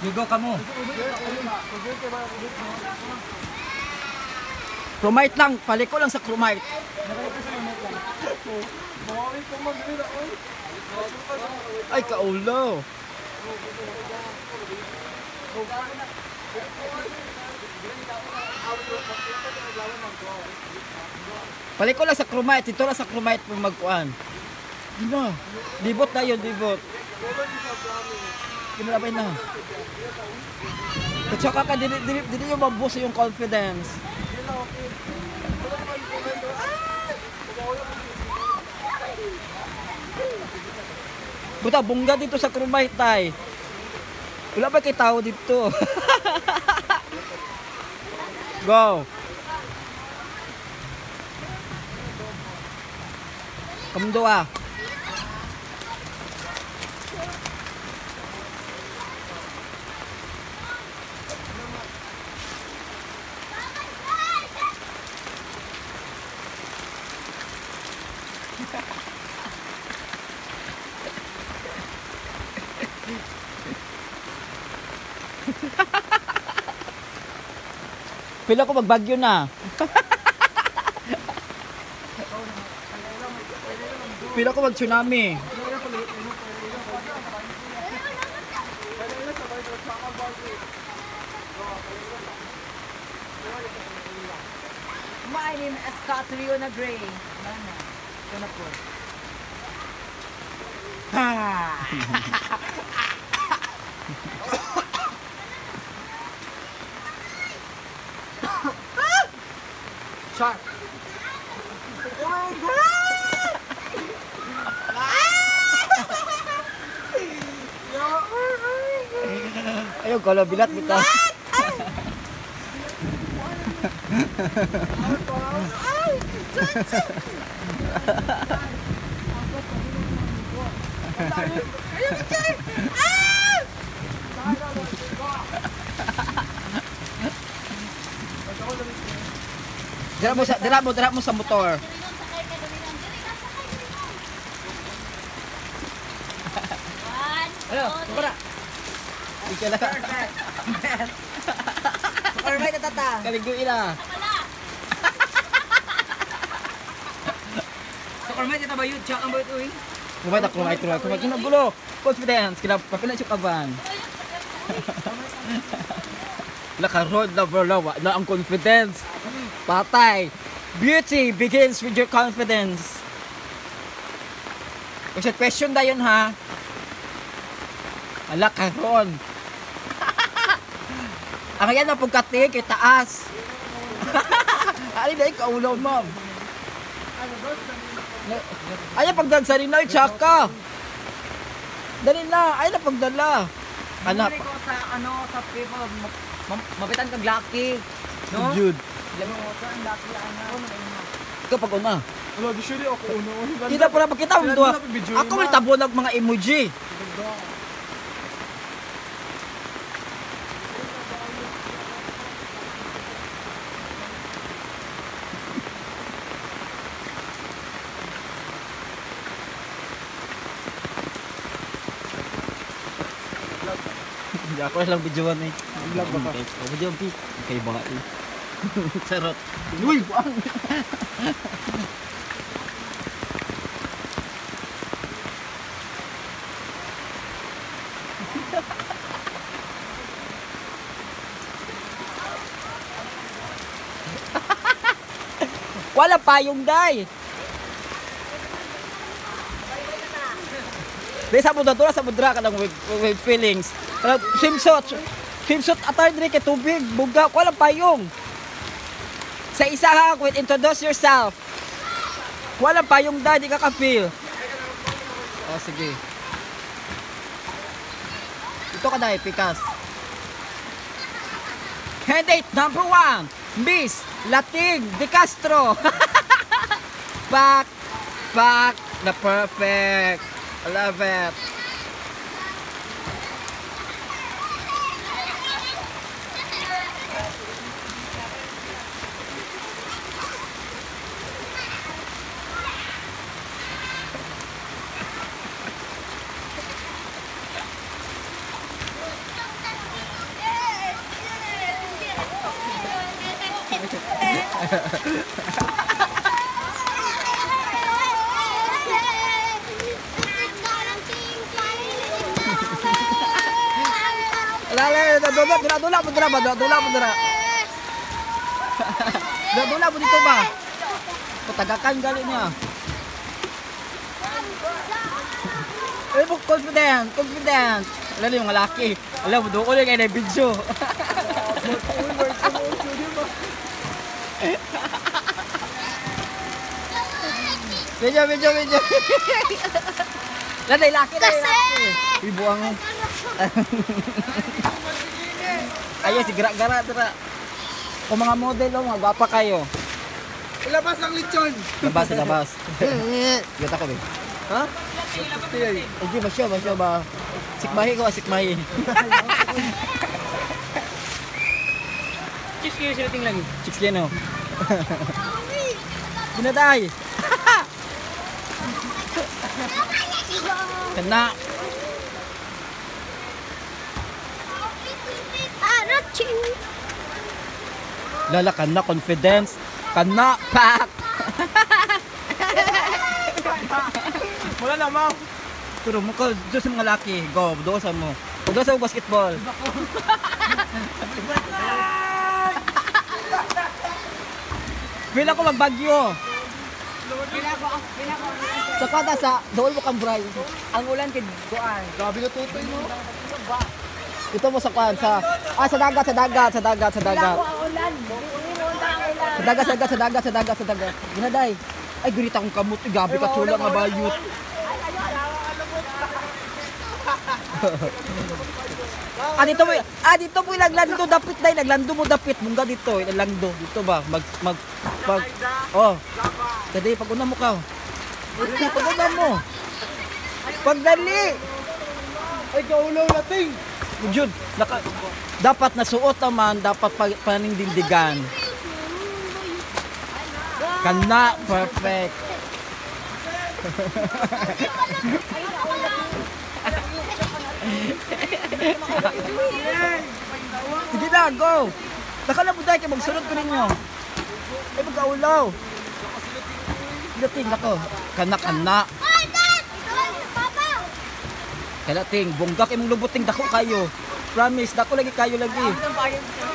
Go ka mo. Chromite lang, paliko lang sa chromite. Ay, kaulo. Paliko lang sa chromite, dito lang sa chromite mo magkuan. Di na. Dibot na yun, dibot. Di mo labay na. At saka ka, dili yung mabuso yung confidence. Buta, bungga dito sa chromite tay. Wala ba kay tao dito? Go! Kamdo ah. Pila ko magbagyo na. Pila ko mag tsunami. My name is Catriona Gray. Nana. Ito na po. Shark. Oh my God! Ayaw, kala bilat bitaw. Dira mo sa motor. Ano? Para. Ika na. Alright, tata. Kaligo ila. So, alright, tata ba yun? Tsaka ang bayot, uy. Kumay ta kumay kumay kumay kinagulo. Confidence kina papila siya kaban. Lakaron na bro na ang confidence. Patay. Beauty begins with your confidence. Kasi question da yun ha. Ala karon. Ang yan na pagkatig kay taas. Ali dai kaulaw ma'am. Ay pagdansa rin na tsaka. Dali na, ay na pagdala. Anak ko sa ano sa people mabitan kag lucky. No? Jude. Mo ang lucky ana. Ikaw pag una. Wala, di sure ako una. Kita pala pagkita mo duha. Ako may tabo ng mga emoji. Hindi ako lang videoan eh. Vlog ba ka? Video pi. Kay ba eh. Charot. Uy, buang. Wala payong day. Di sa mudra, sa mudra ka lang with feelings. Pero swimsuit, swimsuit atay diri kay tubig, buga, wala payong. Sa isa ha, wait, introduce yourself. Wala payong day, di ka ka-feel. Oh, sige. Ito ka day, pikas. Candidate number 1, Miss Lating De Castro. Back, back, the perfect. I love it. Lala, dula, dula, dula mo dira ba? Dula mo dira. Dula mo dito ba? Patagakan gali niya. Eh, confident, confident. Alam niyo yung laki. Alam mo, doon ulit kayo na video. Video, video, video. Lala, laki na, laki. Ibuang. Ayun, si gara-gara, tara. Kung mga model, oh, mga gwapa kayo. Ilabas ang lechon. Labas, labas. Gata ko, eh. Ha? Hindi, masyo, masyo ba? Sikmahi ko, sikmahi. Chicks kayo sila tinglan. Chicks kayo, no? Binaday! Kana! Lala, kana, confidence. Kana, pak! Wala na, ma'am. Pero mo ka, Diyos mga laki. Go, doon sa mo. Doon sa basketball. Feel ako magbagyo. Sa kwata sa, doon mo kang bray. Ang ulan kay Goan. Grabe na tutoy mo. Ito mo sa kwan, sa, sa dagat, sa dagat, sa dagat, sa dagat. Ang ulan. Sa dagat, sa dagat, sa dagat, sa dagat, sa dagat. Ginaday. Ay, ganita akong kamot. Ay, gabi ka tsula nga bayot. Dito mo, dito mo ilaglando dapit dai, naglando mo dapit mungga dito, ilaglando dito ba? Mag mag pag Oh. Dadi pag una mo ka. Pag una mo. Pagdali. Ay, kaulaw nating. Jud, naka, dapat nasuot naman, dapat panindindigan. Kana, perfect. Sige na, go! Nakala mo dahil kay magsunod ko ninyo. Ay, magkaulaw. Dating nako. Kana, kana. Kalating, bonggak imong lubuting dako kayo. Promise, dako lagi kayo lagi.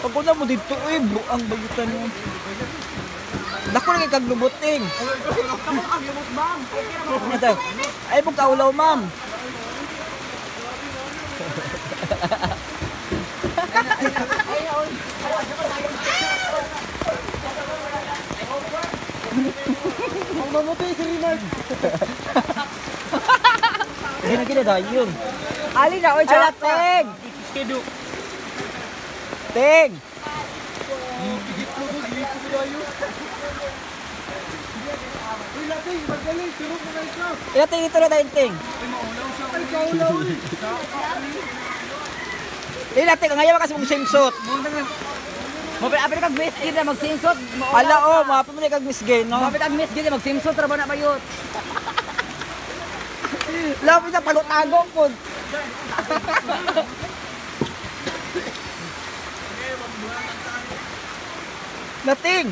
Pag una mo dito, eh, buang bayutan mo. Dako lagi kag lubuting. Ay, magkaulaw, ma'am. Ang mamatay si Rinard. Gina gina dahil yun. Ali na oy. Ala, ting! Ting! Higit mo ko, higit ko sa dayo. Uy, lating, magaling. Turok na ikaw. Ila, ting, dito na tayo, ting. Ay, kaulaw eh. Ila, ting, ang ayaw kasi mong swimsuit. Mapit kag miss gid na magsimsot. Ala, oh, mapit mo na kag Miss Gay, no? Mapit ang miss gid na magsimsot ra ba na bayot. Lapit na tago-tago po. Nating!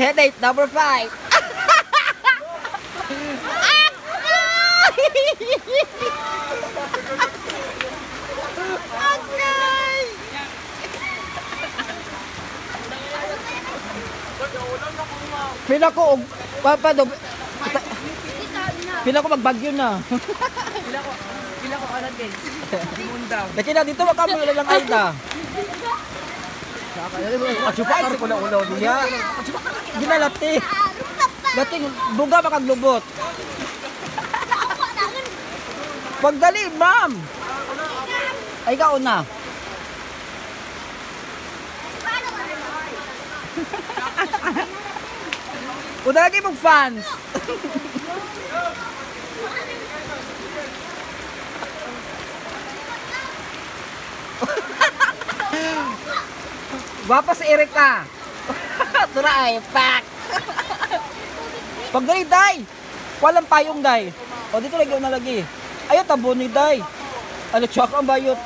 Headache number 5. Pila ko og papa do. Pila ko magbagyo na. Pila ko alam kay Mundaw. Laki na dito makamo lang Aida. Ay, ko na ulaw niya. Ginalati. Lati buga makaglubot. Pagdali, ma'am. Ay ka una. Una lagi mong fans. Gwapa si Erika. Tura ay, pak. Pagdali, day. Walang payong, day. O, dito lagi, una lagi. Ayaw, tabo ni day. Ano, tsak ang bayot.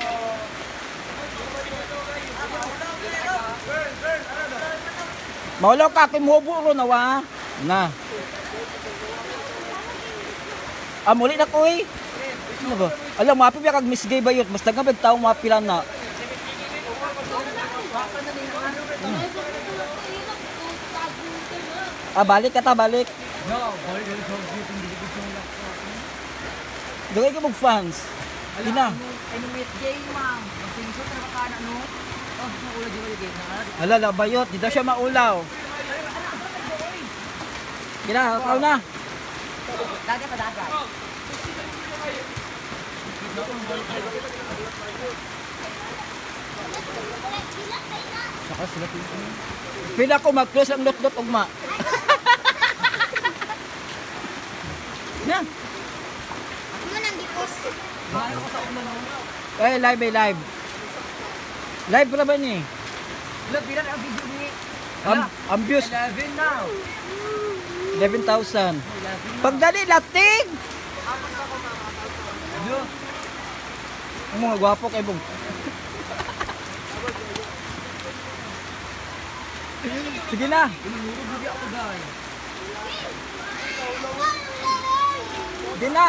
Maulaw ka, aking mubo ro na wa. Na. Ah, muli na ko eh. Ano ba? Alam, mapi biya kag Miss Gay bayot. Basta nga tao mapila na. Ah, balik ka ta, balik. No, balik balik balik balik balik. Dugay ka mag fans. Di na. Ay, no, Miss Gay, ma'am. Magsingsot na ka na, no? Oh, maulaw di ba di Ala, la, bayot. Di daw siya maulaw. Gina, ikaw na. Dagat pa dagat. Saka sila Pila ko mag-close ang lot-lot ugma. Na. Mo nang gipos. Eh, live eh, live. Live ra ba ni? Wala, pila na ang video ni. Ang views, 11 now. 11,000. Pagdali, lating! Ano? Ang mga gwapo kay Bong. Sige na. Inurugubi ako, guys. Sige na.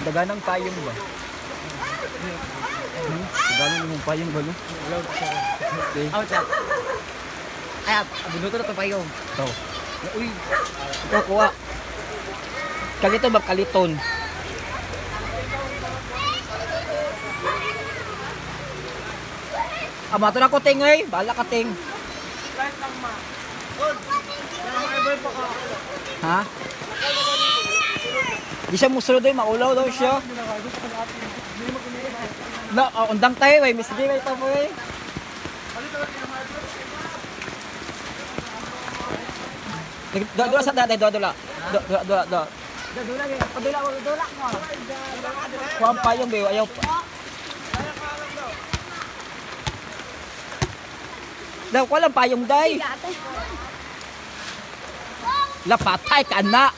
Daganang payong ba? Hmm? Daganang mong payong ba, no? Okay. Out na. Ay, bunuto na to pa yung. Ito. Uy, Ito, kuha. Kaliton ba? Kaliton. Amato na ko, ting, eh. Bahala ka, ting. Ha? Di siya musulod eh. Maulaw daw siya. Na, oh, undang tayo eh. Miss G, may tamo eh. Dua, dua sa dati, dua, dua. Dua, dua, dua, dua. dula dula dula ko. Kuha ang payong, bayo. Ayaw pa. Daw, kuha lang payong, day. Lapatay ka na.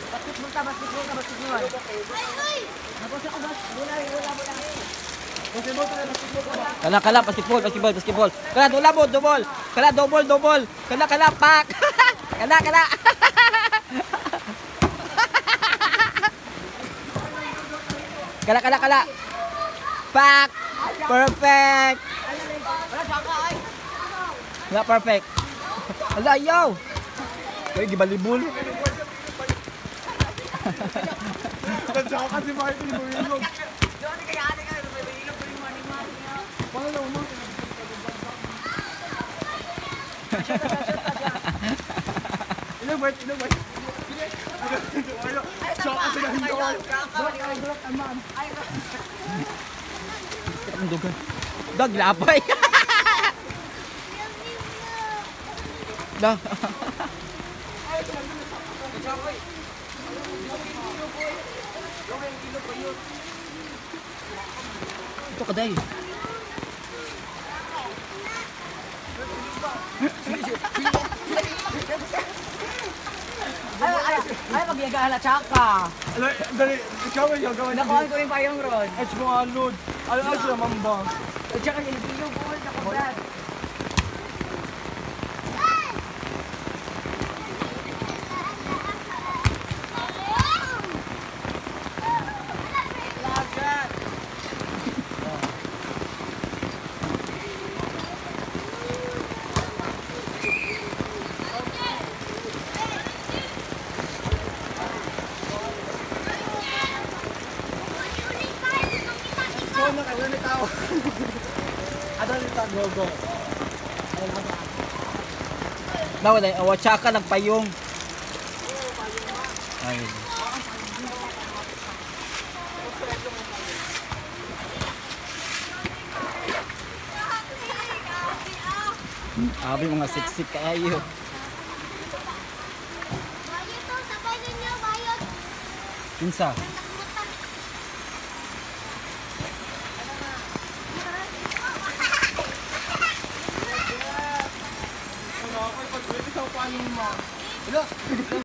Basketball ta, basketball ta, basketball. Nabasa ko bas, wala wala wala. Kala, kala, basketball, basketball, basketball. Kala, dula mo, double. Kala, double, double. Kala, kala, pak. Kala, kala. Kala, kala, kala. Pak. Perfect. Wala saka ay. Wala, perfect. Ala, ayaw. Ay, gibalibol. Nandiyan ka kasi makita yung buwilog. Doon kaya ate ka, may ilog ko yung money man. Paano naman mo? Ilang wait, ilang wait. Siya kasi na hindi ako. Ang dugan. Dag, lapay. Da. Ito ka day. Ay ay ay magyagahala tsaka. Dali, ikaw ay gagawin. Nakuha ko yung payong ron. Edge mo nga, load. Ano ay sila mamba? At saka yung ilog ko, nako ba. Ikaw na kayo, may tao. Ano yung tao? Go, go. Daw day, awa tsaka nagpayong. Ay. Abi mga siksik kaayo. Bayot to, sabay ninyo, bayot. Kinsa? Nakmutan. Dito sa payong mo. Hello.